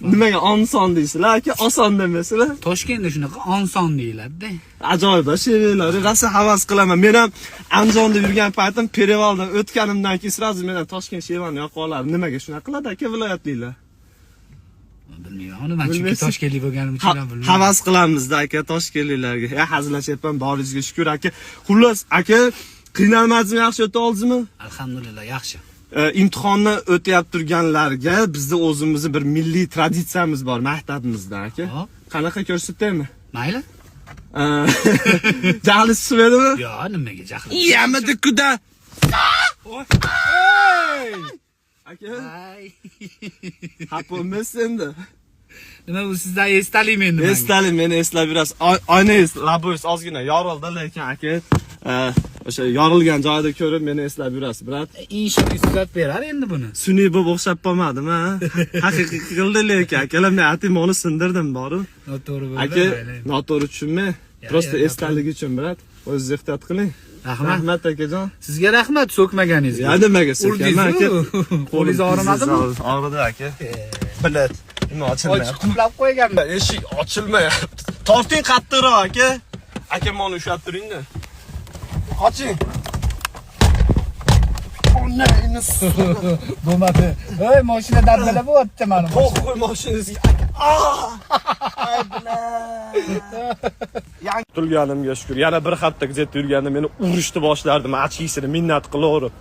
Nimaga oson deysizlar, aka? Oson demasizlar. Toshkentda shunaqa oson deyiladi-da. Ajoyib, she'rlar, rosa havas qilaman. Men ham Andijonda yurgan paytim перевал dan o'tganimdan keyin сразу men ham Toshkent shevani yoqib olardim. Nimaga shunaqa qiladi, aka, viloyatliklar? Bilmayman uni man, chunki Bilmaysiz. toshkentlik bo'lganim uchun ham bilmayman. Havas qilamizda, aka, toshkentliklarga. Ya, hazillashyapman, boringizga shukur, aka. Xullas, aka, qiynalmadingizmi, yaxshi o'ta oldingizmi? Alhamdulillah, yaxshi. Imtihonni o'tyapti turganlarga bizni o'zimizni bir milliy traditsiyamiz bor maktabimizda, aka. Hop. Qanaqa, ko'rsataymi? Mayli. Jahli chiqmadimi? Yo, nimaga jahli? Yamidi kuda. Aka, Ay. xafa bo'lmaysiz endi. Nima bu, sizdan esdalikmi endi manga? Esdalik, meni eslab yurasiz. Oynangiz, лобовой ingiz ozgina yorildi, lekin aka, o'sha yorilgan joyida ko'rib meni eslab yurasiz, брат. Inshongiz tuzatib berar endi buni. Sun'iy bo'lib o'xshab qolmadim, ha? Haqiqiy qildi lekin, akalar, men atimoni sindirdim, borib. Noto'g'ri bo'ldi. Aka, Mayli. noto'g'ri tushunmang. Ya, Просто ya, esdalik uchun, брат. O'zingiz ehtiyot qiling. Rahmat. Rahmat, akajon. Sizga rahmat so'kmaganingizga. Ya, nimaga so'kkanman, aka? Urdingiz-ku. Qo'lingiz og'rimadimi? Og'ridi, aka. Bilet. Nima, ochilmayapti? Qulflab qo'yganman. Eshik ochilmayapti. Torting qattiqroq, aka. Aka, meni ushlab turing-da. Qoching. Bo'lmadi. Ey, mashina dabdala bo'lyapti mani. Qo'y mashinangizga. Aka. Ay, bilan. Qutulganimga shukur. Yana bir hafta где-то yurganda meni urishni boshlardim, очки sini minnat qilaverib.